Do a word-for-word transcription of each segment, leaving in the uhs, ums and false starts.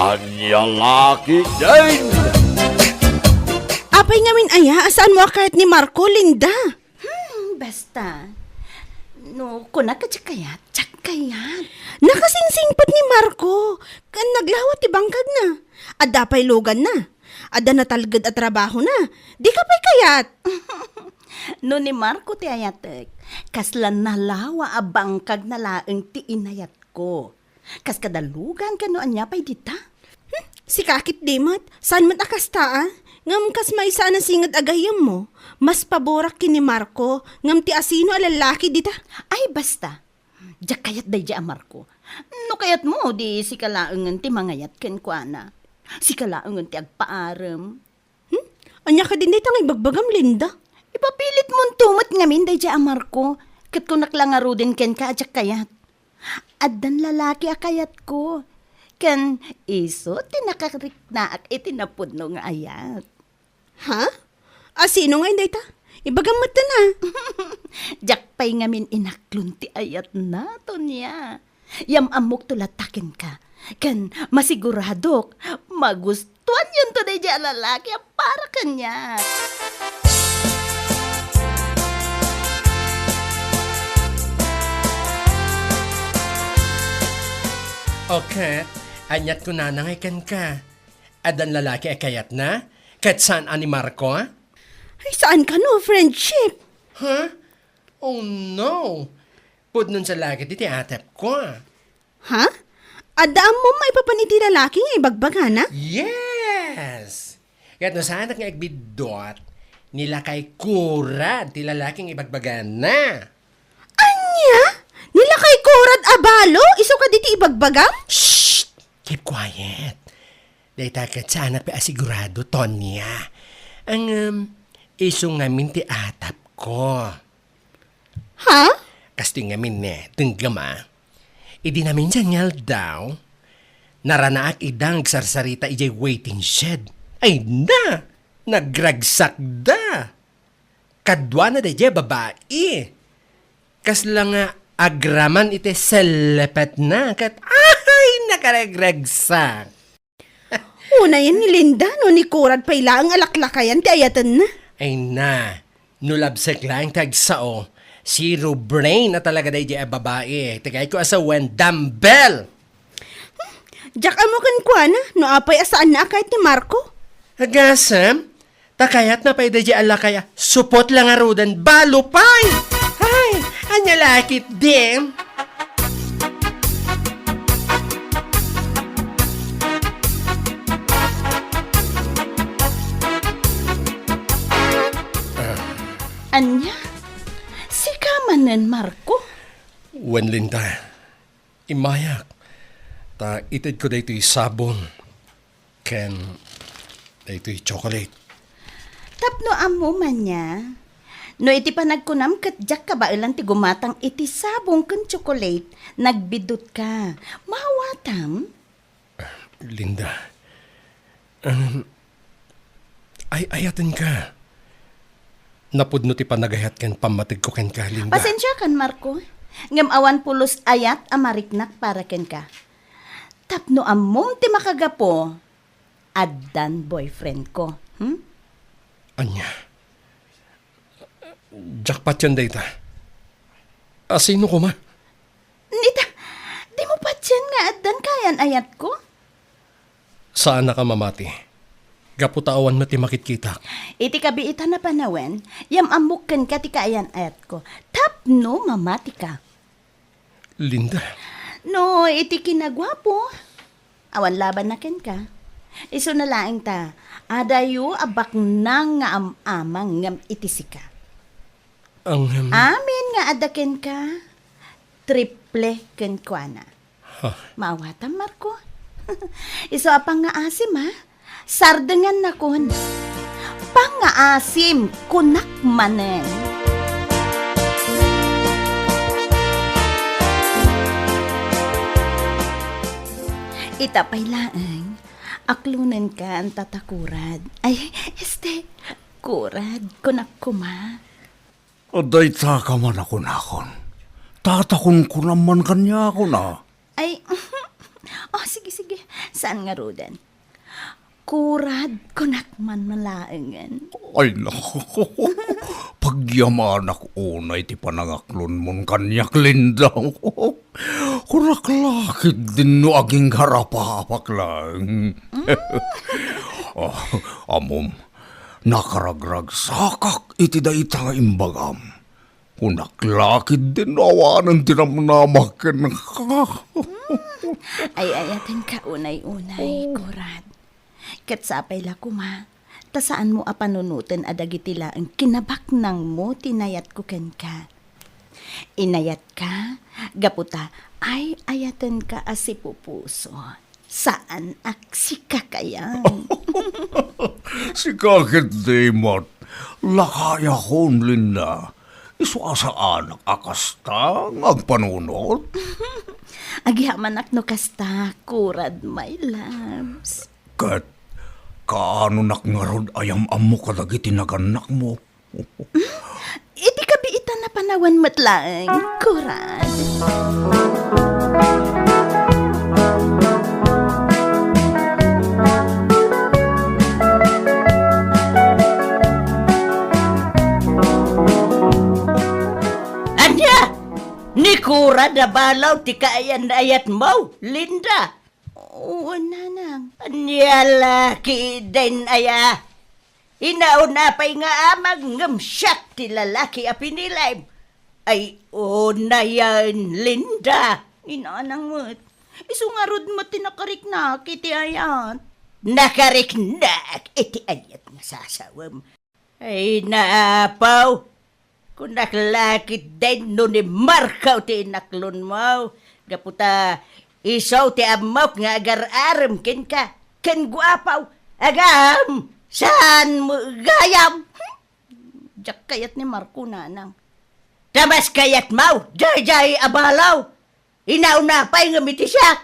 Ania la ketdin? Apay ngamin aya a saanmo a kayat ni Marco, Linda? Hmm, basta. No, kunak a diak kayat, diak kayat. Nakasingsingpet ni Marco, ken naglawa ti bangkagna. Adda pay luganna. Adda natalged a trabahona. Dika pay kayat. No ni Marco ti ayatek, kasla nalawa a bangkagna laeng ti inayatko. Kas kada lugan ken no ania pay dita. Hmm, sika ketdi met, saan met a kasta, a? Ngem kas maysa a nasinged a gayyemmo, mas paborak ken ni Marco, ngem ti asino a lallaki dita? Ay, basta. Diak kayat daydiay a Marco. No kayatmo, di sika laengen ti mangayat kenkuana. Sika laengen ti agpaarem. Hmm? Ania kadin dayta nga ibagbagam, Linda? Ipapilitmonto met ngamin daydiay a Marco, ket kunak la ngaruden kenka a diak kayat. Addan lalaki a kayatko, ken isu ti nakariknaak iti napudno nga ayat. Ha? A, sino ngay dayta? Ibagam metten a. Diak pay ngamin inaklon ti ayatna, Tonia. Yam-ammokto latta kenka. Ken masiguradok, magustuanyonto daydiay a lalaki a para kaniak. Okay, aniat kunana ngay kenka? Addan lalaki a kayatna? Ket saan a ni Marco? Ay, saan kano, friendship? Ha? Oh no! Pudnon sa lagi ti atapko. Ha? Adda ammom maipapan iti lalaki nga ibagbagana? Yes! Ket no saanak nga agbiddut, ni lakay kurad ti lalaki nga ibagbagana. Ania? Ni lakay kurad a balo? Isu kadi ti ibagbagam? Shh! Keep quiet. Dayta ket saanak pay a sigurado, Tonia. Ngem, isu ngamin ti atapko. Ha? Kastoy ngamin ne, denggem a. Idi naminsan nga aldaw, naranaak ida nga agsarsarita idiay waiting shed. Ay na! Nagragsakda! Kaduana daydiay a babai. Kasla nga agraman iti sellepetna ket, ay, nakaragragsak. Unayen ni Linda no ni Kurad pay laeng a laklakayan ti ayatenna. Ay na, no labsek laeng ti agsao, zero brain a talaga daydiay a babai. Ti kayatko a sawen, dumbbell. Diak ammo kenkuana no apay a saanna a kayat ni Marco. Agasem, ta kayatna pay daydiay a lakay a supot la ngaruden, balo pay! Ay, ania la ketdin? Ania? Sika manen, Marco? Wen, Linda. Immayak, ta itedko daytoy sabong ken daytoy chocolate. Tapno ammom ania, no iti panagkunam ket diak kabaelan ti gumatang iti sabong ken chocolate, nagbiddutka. Maawatam? Linda, Ngem, ay-ayatenka. Napudno ti panagayat ken pammategko kenka, Linda. Pasensiakan, Marco. Ngem awan pulos ayat a mariknak para kenka. Tapno ammom ti makagapu, addan boyfriendko. Hmm? Ania? Diak patien dayta. A, sino koma? Nita, dimo patien nga addan kayan-ayatko? Saannak a mamati. Gapu ta awan met ti makitkitak. Iti kabiitan a panawen, yam-ammok kenka ti kaayan-ayatko. Tapno mamatika. Linda. No iti kinaguapo, awan labanna kenka. Isuna laeng ta, adayo a baknang nga am-amang ngem iti sika. Ang, em, Amin nga adda kenka, triple kenkuana. Ha? Maawatam, Marco? Isu a pangngaasim, ha? Sardengannakon. Pangngaasim, kunak manen. Ita pay laeng, aklonenka anta ta Kurad. Ay, este, Kurad, kunak koma. Adda ita ka man a kunakon. Tatakunkunam man kaniakon a. Ay, oh, sige, sige. Saan ngaruden? Kurad, kunak man laengen. Ay, nako. Pagyamanak unay ti panangaklonmon kaniak, Linda. Kunak la ketdin no agingga rapapak laeng. Mm. Ah, ammom, nakaragragsakak iti dayta nga imbagam. Kunak la ketdin no awanen ti namnamak kenka. Mm. Ay-ayatenka unay-unay, oh, Kurad. Ket sapay la koma, ta saanmo a panunoten a dagiti laeng kinabaknangmo ti inayatko kenka. Inayatka, gapu ta ay-ayatenka a sipupuso. Saan a sika kayan. Sika ketdi met, lakayakon, Linda. Isu a saanak a kasta nga agpanunot? Agyamanak no kasta, Kurad, my loves. Ket kaanonak ngarud a yam-ammo kadagiti nagannakmo? Iti kabiitan a panawen met laeng, Kurad. Ania? Ni Kurad a balaw ti kaayan-ayatmo, Linda? Oo, nanang. Ania la ketdin aya? Inauna pay nga amag ngem siak ti lalaki a pinilim. Ay, unayen, Linda. Ni nanang met. Isu ngarud met ti nakariknak iti ayat. Nakariknak iti ayat nga sasawem. Ay, naapaw. Kunak la ketdin no ni Marco ti inaklonmo. Gapu ta isu ti ammok nga agar-arem kenka. Ken guapaw. Agam, saan mo gayam? Diak kayat ni Marco, nanang. Ta mas kayatmo daydiay a balaw. Inauna pay ngem iti siak.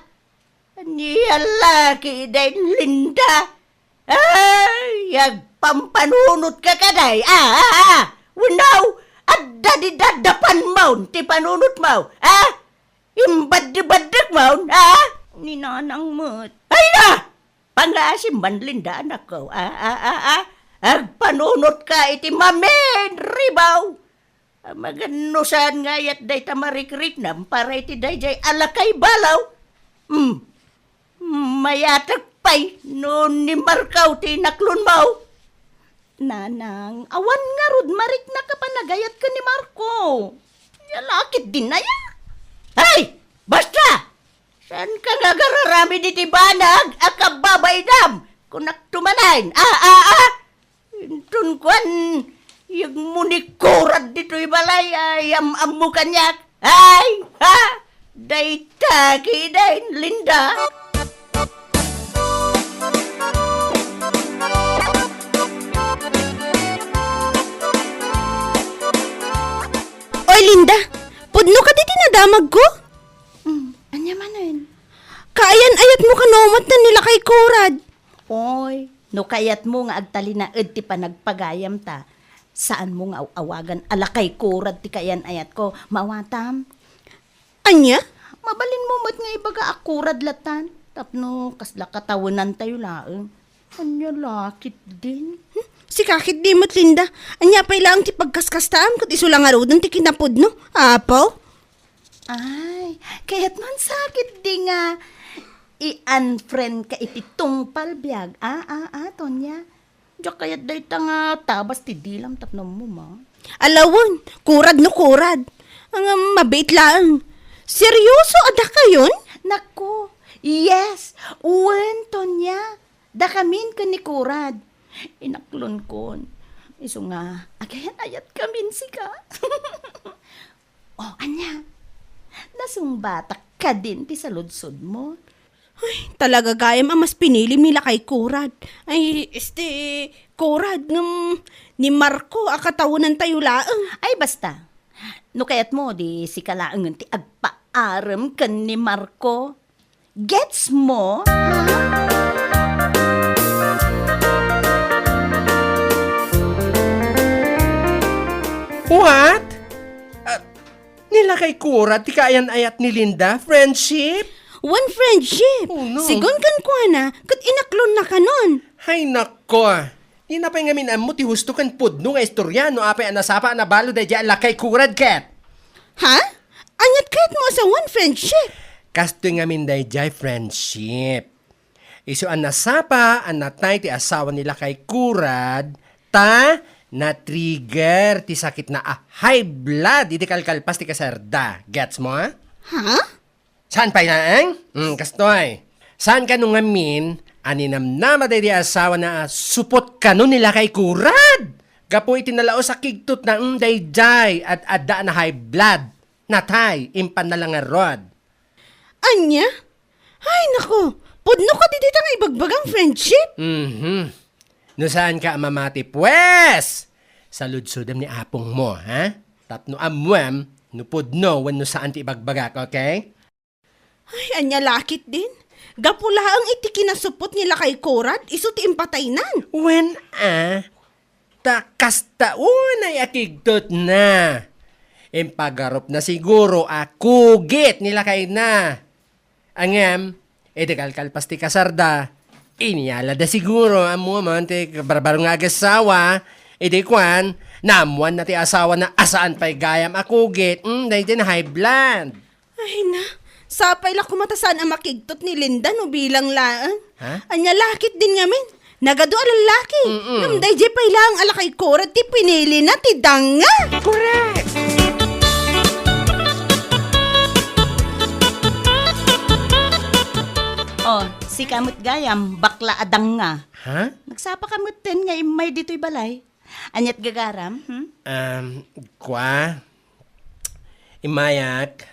Ania la ketdin, Linda? Ay, agpampanunotka kadi, a, a, a? Wenno, adda di dadapanmon ti panunotmo, a? Imbaddebaddekmon, a? Ni nanang met. Ay na! Pangaasim man, Linda, anakko. A, a, a, a? Agpanunotka iti maminribaw. Magannusan nga ayat dayta marikriknam para iti daydiay a lakay balaw. Hmm. Mayatek pay no ni Marco ti inaklonmo. Nanang, awan ngarud mariknak a panagayat ken ni Marco. Ania la ketdin aya? Ay! Basta! Saanka nga agar-aramid iti banag a kababainam? Kunakto manen. A, a, a? Inton kuan, yegmo ni Kurad ditoy balay a yam-ammo kaniak. Ay, ha? Dayta ketdin, Linda. Oy, Linda, pudno kadi ti nadamagko? Mm, ania manen? Kaayan-ayatmo kano met ni lakay Kurad. Oy, no kayatmo nga agtalinaed ti panagpagayam ta, saanmo nga aw-awagan a lakay Kurad ti kaayan-ayatko. Maawatam? Ania? Mabalinmo met nga ibaga a Kurad latan, tapno kasla katawenantayo laeng. Ania la ketdin? Hmm? Sika ketdi met, Linda. Ania pay laeng ti pagkaskastaam ket isu la ngaruden ti kinapudno? Apo? Ay, kayatmon sa ketdi nga i-unfriendka iti tungpal biag. A, a, a, Tonia? Diak kayat dayta nga tabas ti dilam tapno ammom, a? Ala wen, Kurad no Kurad. Ngem mabiit laeng. Seryoso a dakayon? Naku, yes. Wen, Tonia. Dakamin ken ni Kurad. Inaklonkon. Isu nga, agayan-ayatkamin sika. O, ania? Nasungbatak kadin ti saludsodmo? Ay, talaga gayam a mas pinilim ni lakay Kurad. Ay, este, Kurad, ngem ni Marco a katawenantayo laeng. Ay, basta. No kayatmo, di sika laengen ti agpaarem ken ni Marco. Gets mo? Ha? What? Ah, ni lakay Kurad ti kaayan-ayat ni Linda, friendship? One friendship. Oh, no. Sigun kenkuana, ket inaklonna kanon. Hay nako. Dina pay ngamin ammo ti husto ken pudno nga istorya no apay a nasapa a nabalo daydiay a lakay kurad ket. Ha? Aniat kayatmo a sawen friendship? Kastoy ngamin daydiay friendship. Isu a nasapa a natay ti asawa ni lakay kurad, ta na-trigger ti sakitna a high blood idi kalkalpas ti kasarda. Gets mo, ha? Ha? Saan pay laeng? Hmm, kastoy. Saan kano ngamin a ninamnama daydi asawana a supot kano ni lakay kurad? Gapu iti nalaus a kigtotna, mm, daydiay, ad-adda a na-high blood. Natay, impanna la ngarud. Ania? Ay, nako! Pudno kadi dayta nga ibagbagang friendship? Mhm. No saan ka a mamati, pues! Saludsodem ni apongmo, ha? Tapno ammuem no pudno wenno saan ti ibagbagak, okay? Ay, ania la ketdin? Gapu laeng iti kinasupot ni lakay kurad, isu ti impataynan. Wen a, ta kasta unay a kigtotna. Impagarupna siguro a kugit ni lakayna. Ngem, idi kalkalpas ti kasarda, inyalada siguro, ammo man ti barbaro nga agasawa, idi kuan, naammuanna ti asawana a saan pay gayam a kugit, mm, daydi na high blood. Ay na, sapay la koma ta saan a makigtot ni Linda no bilang laeng. Ha? Ania la ketdin ngamin? Nagadu a lallaki. Mm-mm. Ngem daydiay pay laeng a lakay kurad ti pinilina ti danga. Correct! Oh, sika met gayam, bakla a danga. Ha? Nagsapa ka metten nga immay ditoy balay. Aniat gagaram, hmm? Um, kua, immayak,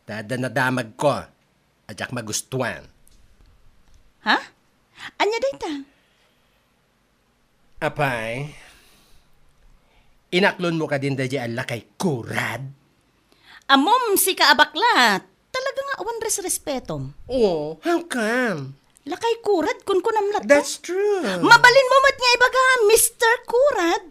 ta adda nadamagko a diak magustuan. Ha? Ania dayta? Apay, inaklonmo kadin daydiay a lakay kurad? Ammom, sika a bakla, talaga nga awan resrespetom. Oo, how come? Lakay kurad, kunkunam latta. That's true. Mabalinmo met nga ibaga, Mister Kurad.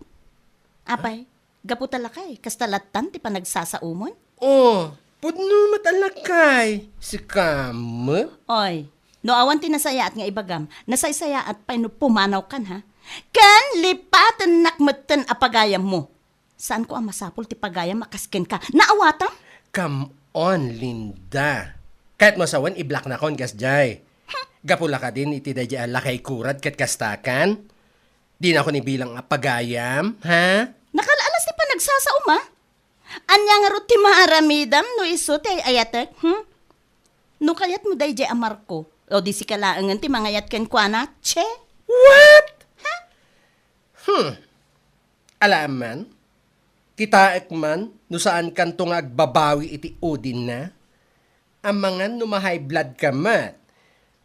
Apay, gapu ta lakay, kasta lattan ti panagsasaomon? Oh, pudno met a lakay. Sika met? Oy, no awan ti nasayaat nga ibagam, nasaysayaat pay no pumanawkan, ha? Ken lipatennak metten a pagayammo. Saanko a masapul ti pagayam a kas kenka. Naawatam? Come on, Linda. Kayatmo a sawen, i-blocknakon kasdiay. Gapu la kadin iti daydiay a lakay kurad ket kastakan? Dinakon ibilang a pagayam, ha? Nakal-alas ti panagsasaom, a? Ania ngarud ti maaramidam no isu ti ay-ayatek, hmm? No kayatmo daydiay a Marco, o di sika laengen ti mangayat kenkuana, che? What? Ha? Hmm. Alaem man, kitaek man no saankanto nga agbabawi iti udinna. Amangan no ma-high blood ka met,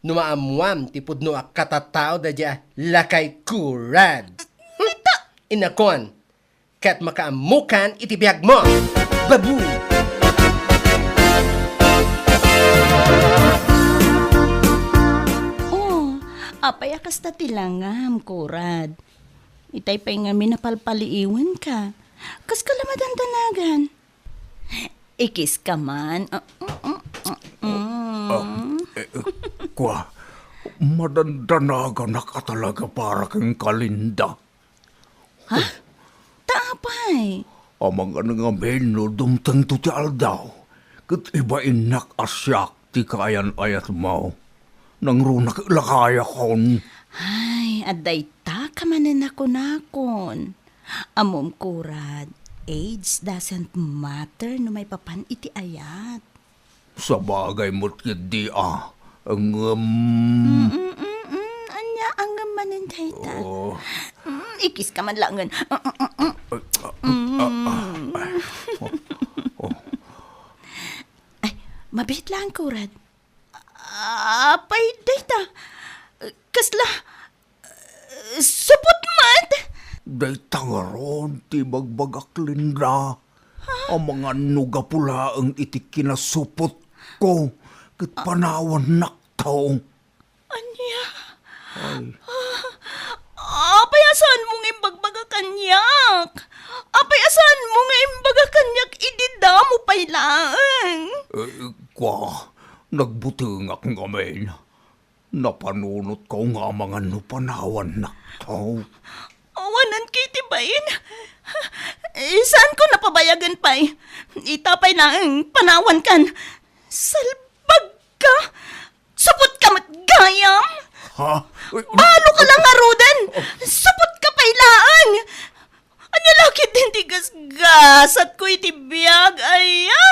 no maammuam ti pudno a katatao daydiay a lakay kurad. Hmm? Inakon, ket makaammokan iti biagmo. Babu! Oh, apay a kasta ti langam, kurad? Itay pay ngamin a palpaliiwenka. Kaska la madandanagan. Ikiska man. Ah, mm, mm, mm, mm. Ah, eh, eh, kua, madandanaganak a talaga para kenka, Linda. Ha? Ta apay? Amangan ngamin no dumtengto ti aldaw, ket ibainnak a siak ti kaayan-ayatmo. Nangrunak lakayakon. Ay, adda ita ka manen a kunakon. Ammom, kurad, age doesn't matter no maipapan iti ayat. Sabagay met ketdi a, ngem. Mm, mm, mm, mm. Ania a ngem manen dayta? Oh. Mm, ikiska man laengen. Mm, mm, mm, mm. Ay, ah, ah, ah, ah. Oh, oh. Ay, mabiit laeng, kurad. Apay dayta? Kasla, eh, supot met? Dayta ngarud ti ibagbagak, Linda. Amangan no gapu laeng iti kinasupotko ket panawannak to. Ania? Ay. Ah, apay a saanmo nga imbagbagak kaniak? Apay a saanmo nga imbaga kaniak idi damo pay laeng? Eh, kua, Nagbutengak ngamin. Napanunotko nga amangan no panawannak. Aw. Awanen kay ti bain. Eh, saanko napabayagen pay. Ita pay laeng panawankan. Salbag ka! Supot ka met gayam! Ha? Uy, balo ka la ngaruden! Oh. Supot ka pay laeng! Ania la ketdin ti gasgasatko iti biag, aya?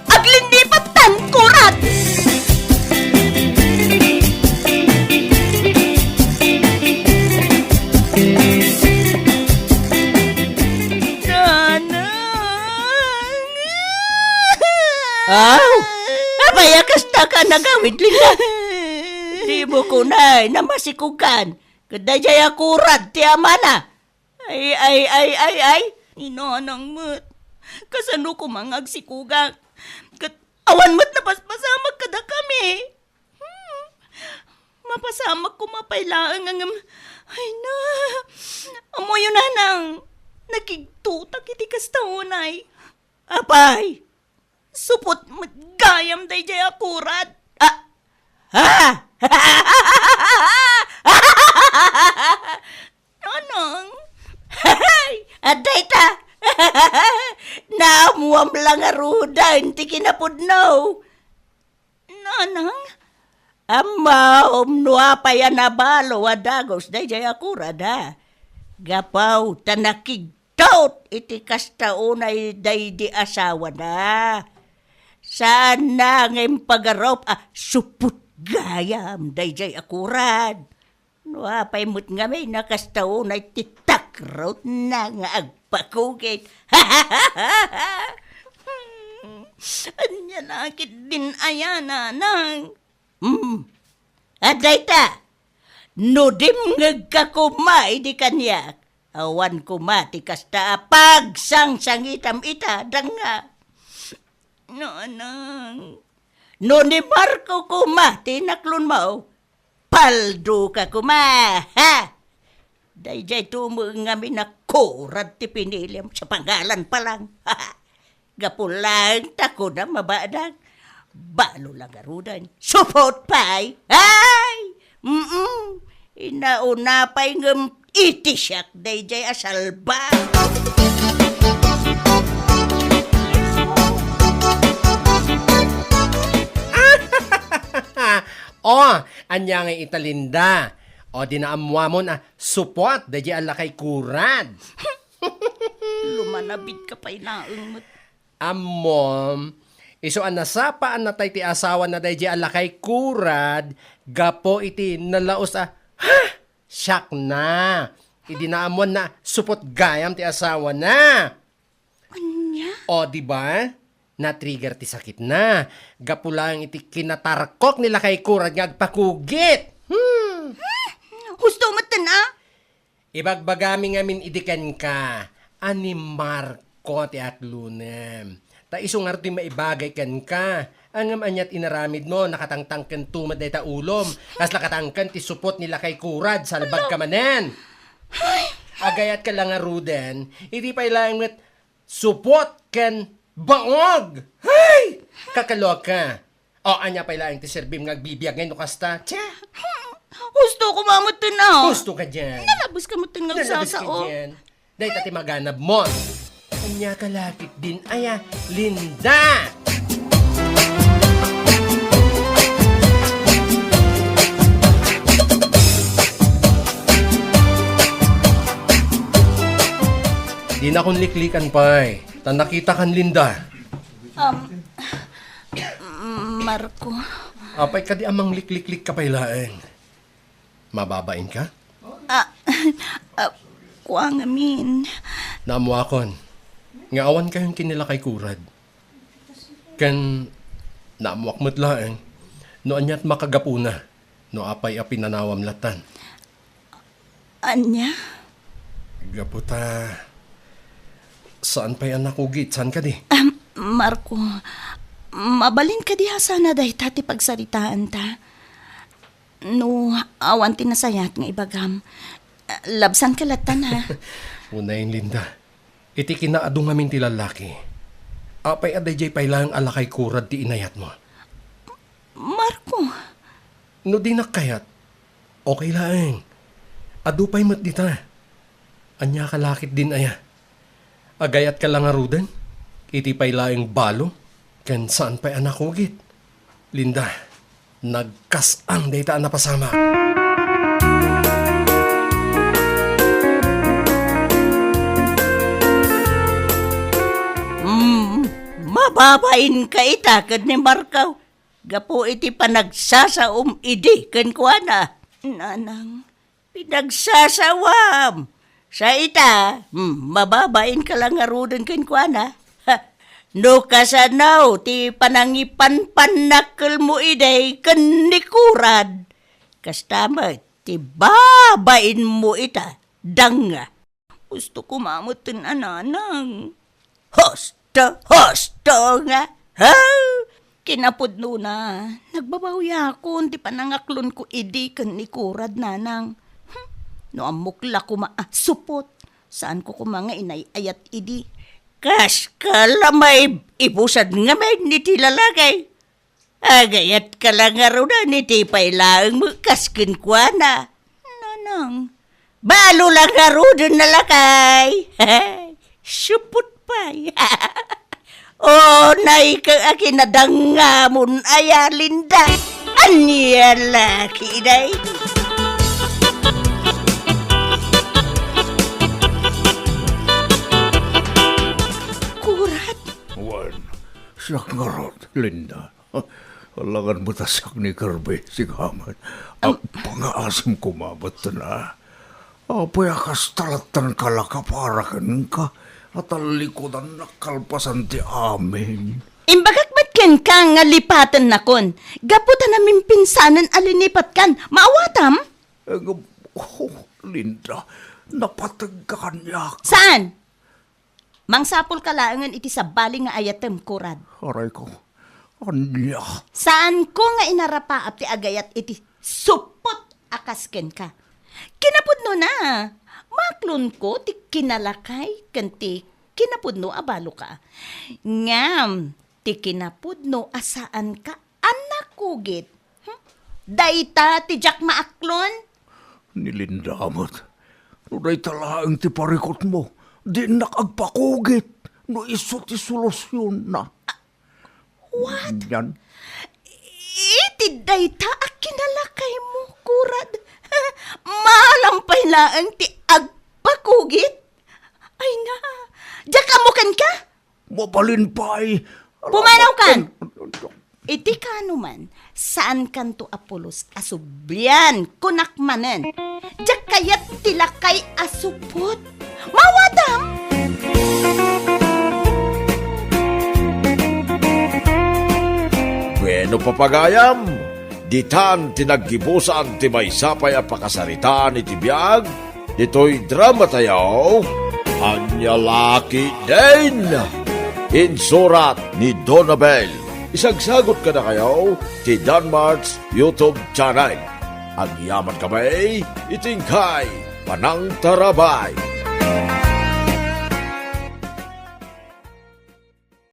Aglinlipat tan kurat! Danang! Aw! Apay a kasta ka nagawid, Linda? Dimo kunay, namasikugan. Ket daydiay a kurat ti amana. Ay, ay, ay, ay, ay. Ni Nanang met. Kasano koma nga agsikugak? Ket awan met napaspasamak kadakami. Hmm. Mapasamak koma pay laeng ngem, ay na. Ammoyo, Nanang. Nakigtotak iti kasta unay. Apay! Supot met gayam daydiay a kurat. Ah! Ah! Nanang? Adda ita! Naammuam la ngaruden ti kinapudno. Nanang? Ammom no apay a nabalo a dagus daydiay a kurat, a? Gapu ta nakigtot iti kasta unay daydi asawana. Saanna nga impagarup a supot gayam daydiay a kurat. No apay met ngamin a kasta unay ti takrotna nga agpakugit. Ania la ketdin aya, Nanang? Hmm. Adda ita, no dimngegka koma idi kaniak, awan koma ti kasta a pagsangsangitam ita, danga. Nanang. No ni Marco koma ti inaklonmo, paldo ka koma, ha? Daydiay tumeng ngamin a kurat ti piniliam sa pangalan pa lang. Gapu laeng ta kunam a badak. Balo la ngaruden. Supot pay! Ay! Mm-mm. Inauna pay ngem iti siak daydiay a salbag. Oh, ania nga ita, Linda? O, di naammuamon a supot daydiay a lakay kurad. Lumanabit ka pay laeng met. Ammom, isu a nasapaannatay ti asawana daydiay a lakay kurad gapu iti nalaus a, ha? Siakna. Idi naammoanna, supot gayam ti asawana. Ania? O, di ba? Na-trigger ti sakitna. Gapu laeng iti kinatarkok ni lakay kurad nga agpakugit. Hmm. Husto metten a? Ibagbagami ngamin idi kenka, a ni Marco ti aklonem. Ta isu ngarud ti maibagay kenka. Ngem aniat inaramidmo, nakatangtangken met dayta ulom. Kasla katangken ti supot ni lakay kurad, salbag ka manen. Ay! Agayat ka la ngaruden, idi pay laeng met supot ken baog. Hay! Kakaloka. O, ania pay laeng ti serbim nga agbibiag ngay no kasta? Che! Husto koma metten a. Husto ka dian. Nalabes ka metten nga agsasao. Nalabes ka dian. Dayta ti maganabmon. Ania ka la ketdin aya, Linda? Dinakon liklikan pay, ta nakitakan, Linda. Um, Marco. Apay kadi a manglikliklik ka pay laeng? Mababain ka? Ah, ah, kua ngamin. Naammuakon nga awan kayon ken ni lakay kurad. Ken naammuak met laeng no aniat makagapuna no apay a pinanawam latan. Ania? Gapu ta, saan pay a nakugit, saan kadi? Ah, Marco, mabalin kadi a sana dayta ti pagsaritaanta? No awan ti nasayaat nga ibagam, labsanka latan, ha? Unayen, Linda. Iti kinaadu ngamin ti lallaki, apay a daydiay pay laeng a lakay kurad ti inayatmo? Marco. No dinak kayat, okay laeng. Adu pay met dita. Ania ka la ketdin aya? Agayatka la ngaruden iti pay laeng balo ken saan pay a nakugit. Linda, nagkas-ang dayta a napasamak. Mm, mababainka ita ken ni Marco gapu iti panagsasaom idi kenkuana. Nanang, pinagsasawam. Sa ita, hmm, mababainka la ngaruden kenkuana. Ha, no kasano ti panangipanpannakkelmo idi ken ni Kurad, kasta met ti babainmo ita, danga. Gusto ko mametten a nanang. Husto, husto nga. Ha? Kinapudnona, nagbabawiakon ti panangaklonko idi ken ni Kurad, nanang. Hmm, no ammok la koma a supot, saanko koma nga inay-ayat idi. Kas ka la maibusan ngamin iti lalaki. Agayatka la ngaruden iti pay laeng met kas kenkuana. Nanang, balo la ngaruden a lakay. Supot pay. O, naika a kinadangamon aya, Linda. Ania la ketdi? Kurad. Wen, siak ngarud, Linda. Alangan met a siak ni Kirby, sika met. Am- Pangaasim koma met na. Apay a kasta lattan ka la para kenka, a tallikudannak kalpasan ti amin. Imbagak met kenka nga lipatennakon, gapu ta namimpinsanen a linipatkan. Maawatam? Eh, nga, oh, Linda, napategka kaniak. Saan? Mangsapulka laengen iti sabali nga ayatem, Kurad. Aray ko, ania? Saanko nga inarapaap ti agayat iti supot a kas kenka. Kinapudnona, maaklonko ti kinalakay ken ti kinapudno a baloka. Ngem ti kinapudno a saanka a nakugit. Hmm? Dayta ti diak maaklon? Ni Linda met, no dayta laeng ti parikutmo, dinak agpakugit no isu ti solusionna. What? Iti dayta a kinalakaymo, Kurad. Maalam pay laeng ti agpakugit? Ay na, diak ammo kenka? Mabalin pay. Pumanawkan! Iti kaanoman, saankanto a pulos a sublian, kunak manen. Diak kayat ti lakay a supot. Maawatam! Bueno, papagayam, ditan ti naggibusan ti maysa pay a pakasaritaan iti biag ditoy dramatayo, Ania La Ketdin. Insurat ni Donabel. Isagsagut kadakayo ti Danmart's YouTube channel. Agyamankami iti inkay panangtarabay.